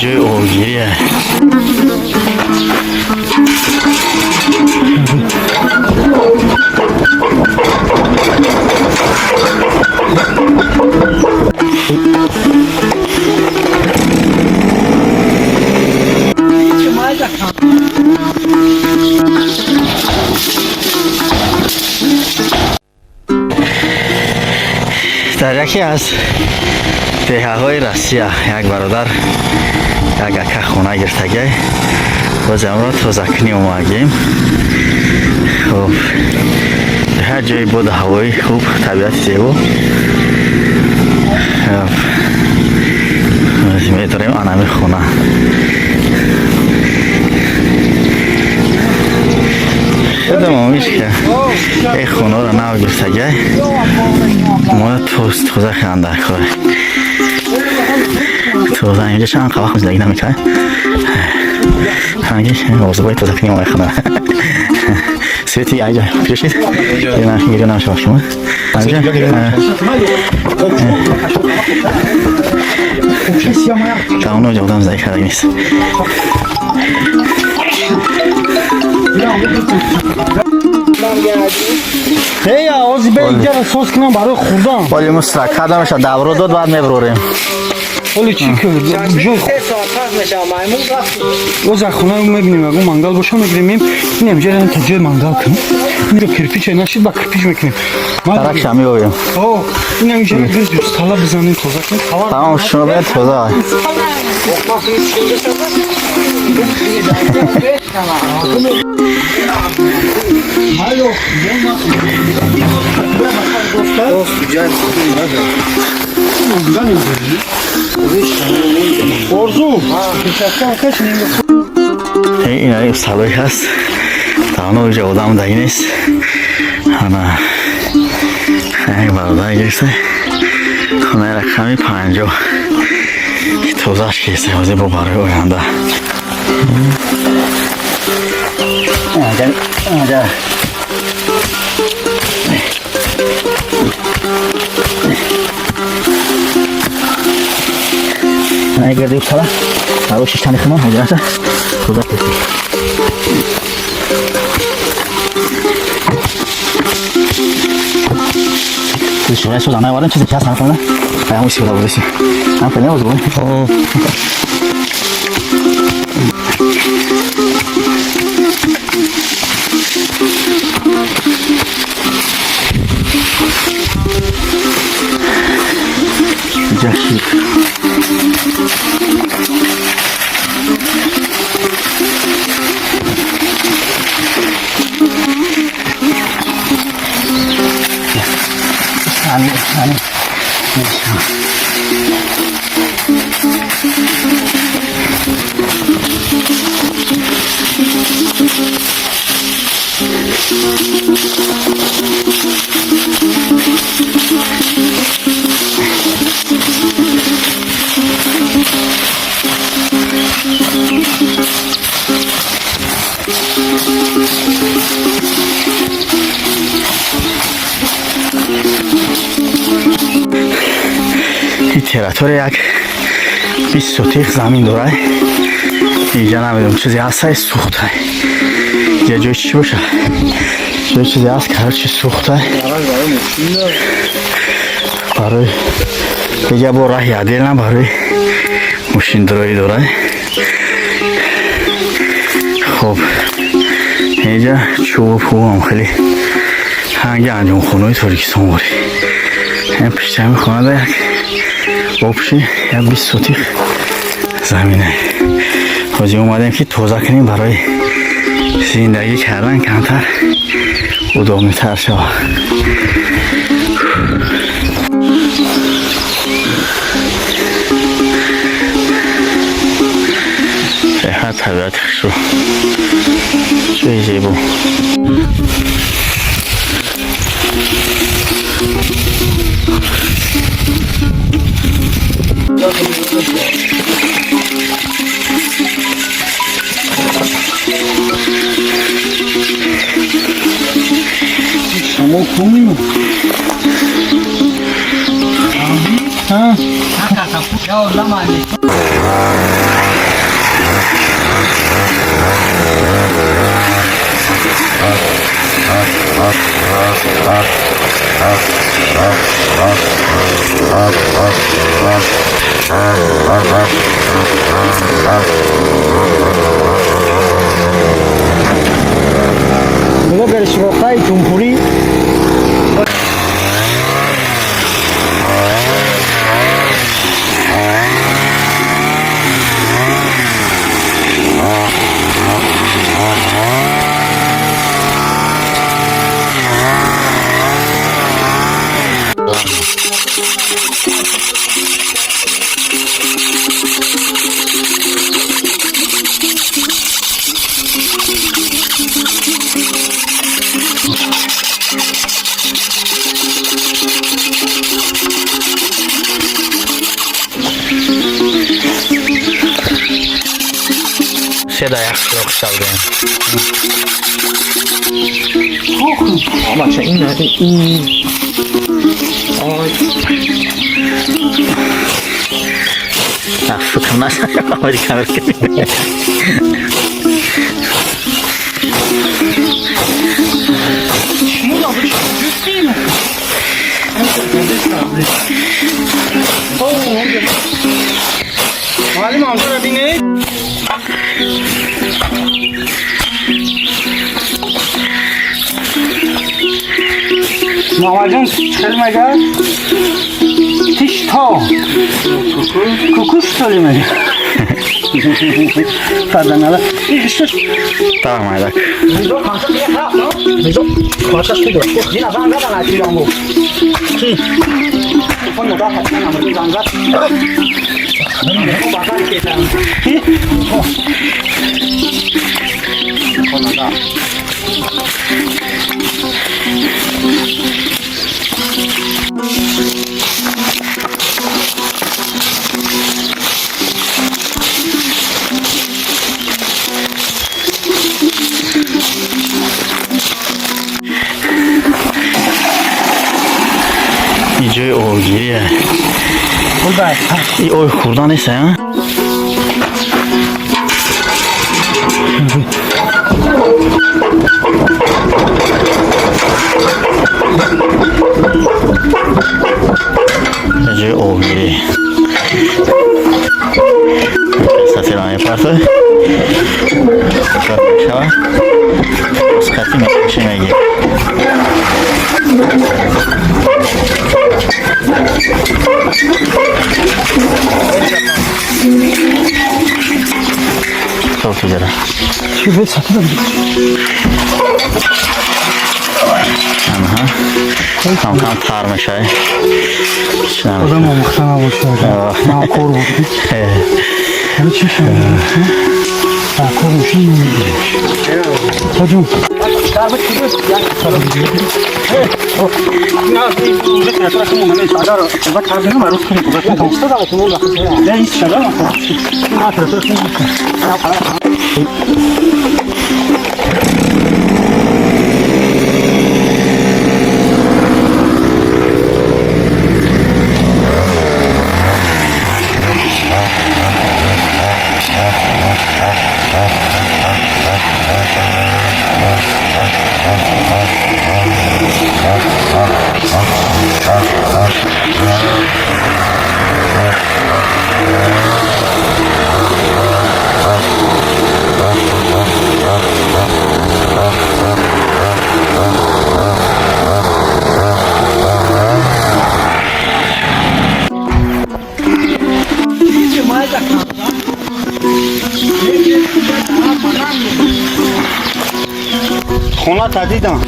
Ҷои овгирия. Дар яке аз деҳаҳои Россия як бародар, як ака хона гирифтагиай. Боз амро тозакунӣ омадем. Хуб, ҳар ҷои боду ҳавои хуб, табиати зебо. Хуб, медорем анами хона. Худам омиш ка эй хонаро нав гирифтагиай, мо тоза кунам дар кор. Тоза инҷа чанд вақт зиндагӣ намекард. Ҳанги озубои тоза кунӣ омай хона. Свети айҷа пешид. Гирё намешавад шумо. Анҷа. Давно ҷо одам зиндагӣ кардаги нест. Эй, ози бе иҷара соз кунам барои хӯрдан. Оли мустра кадамаша давро дод, баъд меброрем. Оли чӣ ҷой оз аз хона мебинем, ягон мангал боша мегирем. Инем ҷара та ҷои мангал кунем. Инҷо кирпиче нашид, ба кирпич мекунем. Таракша меовем. О, инам ҷара гирд тала бизанем, тоза кунем. Тамом, шумо бояд тоза. Орзу. Ин салои ҳаст. Давно ҷо одам даги нест. Ана як бародар гирифта. Хонаи рақами 50. Тозааш киста ҳозир бо барои оянда. Аҷа. Ана гирди сала. Барои шиштани хумон ҳозираша. Тоза киста. Шуғай соза наовардем, чизе ки ҳаст ҳам ҳамон истифода бурдеси. Ҳам хеле боз бой. Ҷашид. Ани, ани. Ин территория як 20 сотих замин дорад. Инҷа намедонам чизе ҳастай, сӯхтай. Инҷа ҷои чӣ боша? Ҷои чизе ҳаст, короче, сӯхтай. Барои дига бо раҳи отдельно барои мошиндроӣ дорад. Хоб, инҷа чӯбу пӯбам хеле ҳанги анҷомхонаҳои Тоҷикистон борӣ. Ин пишти ҳамин хонада як обши як 20 сотих замине. Ҳозир омадем ки тоза кунем, барои зиндагӣ кардан камтар удобнитар шавад. Хушрӯ, ҷои зебо. Шамо кумим. Ҳа. Блогери широқаи ҷумҳурӣ. Се да як сӯрох шавдем. Бача, ин ин ой. Фикр насамади камера. Маълим, амҷора бинед. Мамаҷон, хел мега? Ты что? Куку, что ли, мега? Фарзанала. Что? Так, майдак. Мирзо, Дина занг задан аз Пирамбу. Ки? Телефон модар ҳатман амрин занг зад. Базар кетам. Ки? Хонада. И ҷои обгирия. И ой хӯрдан нест, а? Ҷои обгирӣ. Сатира мепартой. Мешава. Хати мекаши, мегир. Хоб, тиҷара. Чӣ бед сатира? Аҳа. Кам кам тар мешавад. Одам омӯхта набошад. Ман кор буд. Ҳама чӣ шуд? Кор мошин намегирем. Таҷум. Хона та дидам.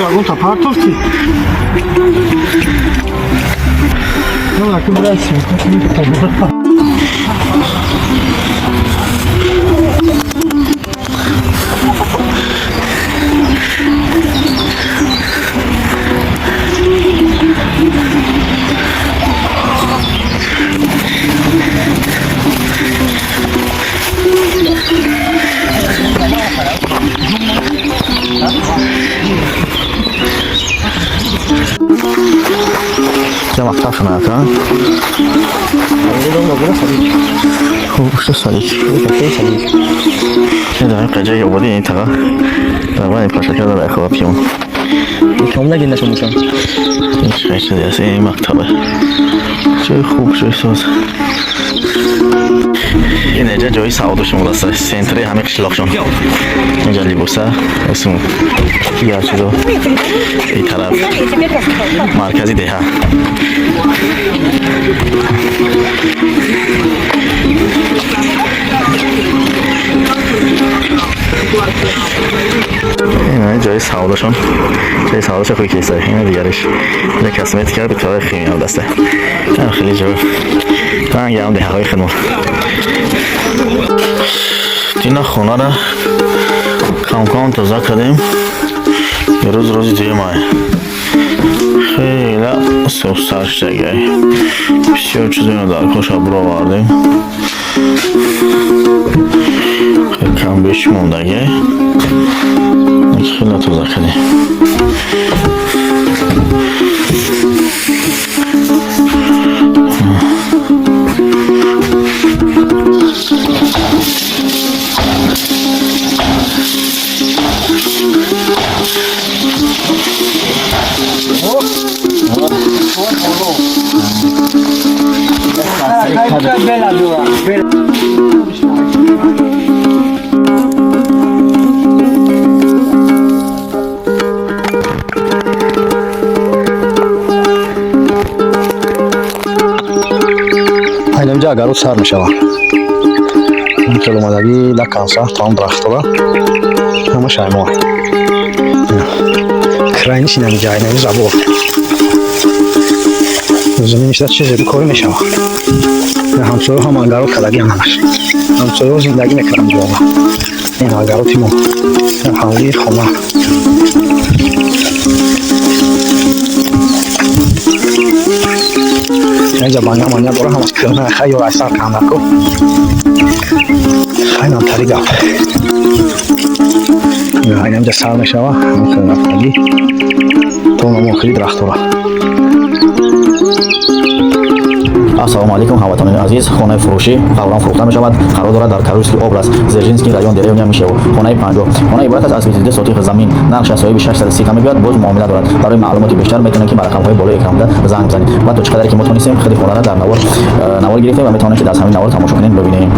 Ягон-та партофтӣ? Ҷа мактаб шунака. Хуб, что садик? Не даем қаҷаи ободи ин таға. Давай пашака дар хова пиён. Кам нагин нашон мешам. Ин чӣ чизе аст? Ин мактабе. Ҷои хуб, ҷои соз. Ин инҷа ҷои савдошон будаст, центри ҳамин қишлоқшон. Инҷа либоса, исм дигар чизо. Ин тараф маркази деҳа. Ин ҷои савдошон, ҷои савдоша хуй кеса. Ин дигариш. Инҷа косметика, битаваи химия даста. Хеле ҷо. Ранги ҳам деҳаҳои хидмат. Дина хонара кам-кам тоза кардем. Рӯз рӯзи дуюм ай. Хеле софтар шудагай. Бисёр чизоро дар коша буровардем. Кам беш мондагай. Хеле тоза кардем. Айнамҷа агарот сар мешавад. Хел омадагӣ да канса, тамом дарахтора ҳама шаймо. Крайниш инамиҷа, инами забор. Замин ишта чизе бикорӣ мешавад. Ҳамсоё ҳам агарот кардагиам ҳамаш. Ҳамсоё зиндагӣ мекардам ҷоба. Ин агароти мо. Ҳавлии хона. Инҷа баня маня дора, ҳамаш кӯҳна, хай ё айсар кандаку. Хайнам тари гап. Айнамҷа сар мешава, ҳам рафтагӣ. То намо хеле дарахтора. Ассалому алайкум, ҳамватанони азиз. Хонаи фурӯшӣ фавран фурӯхта мешавад. Қарор дорад дар Калужский область, Дзержинский район, деревня Мишево, хонаи 50. Хона иборат аст аз 22 сотих замин. Нархш аз соҳиби 630 кам мебиёд, боз муомила дорад. Барои маълумоти бештар метавонед, ки ба рақамҳои болои экран занг бизанед. Ва то чӣ қадаре ки мо тонистем, худи хонара дар навор гирифтем ва метавонед, ки дар ҳамин навор тамошо кунед, бибинед.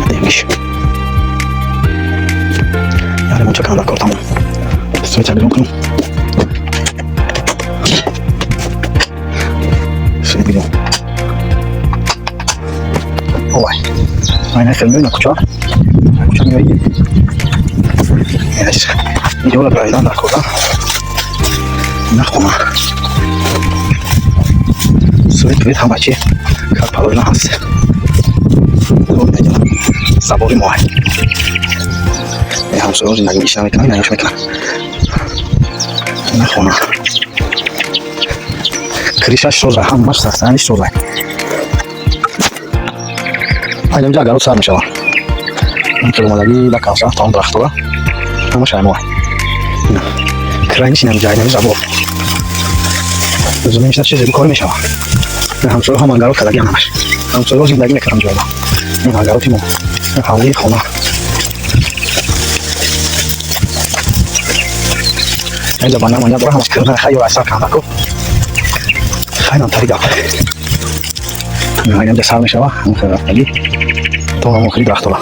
Демиш. Яъне монча канда кор тамом. Света берун кунам. Свет берун. Ой. Айна хел меёна куча. Куча меои. Yes. Иҷола барайдан дар корда. Ина хона. Свет свет ҳама чи карпалоина ҳаст. Забори мо. Ҳамсоё зиндагӣ ишна мекунам, ина мекунам. Ина хона. Кришаш соза, ҳамаш сахтаниш соза. Айнамҷа агарот сар мешавад. Хел омадагӣ да канса, тамом дарахтора ҳама шаймо. Крайниш инамҷа, инами забор. Замин ишта чизе бикорӣ мешавад. Ҳамсоё ҳам агарот кардагиам ҳамаш. Ҳамсоё зиндагӣ мекардам ҷоба. Ин агароти мо. Ҳавлии хона. Инҷа баня маня дора, ҳамаш кӯҳна, хай ё айсар кандаку. Хайнам тари гап. Айнамҷа сар мешава, ҳам хел рафтагӣ. То намо хели дарахтора.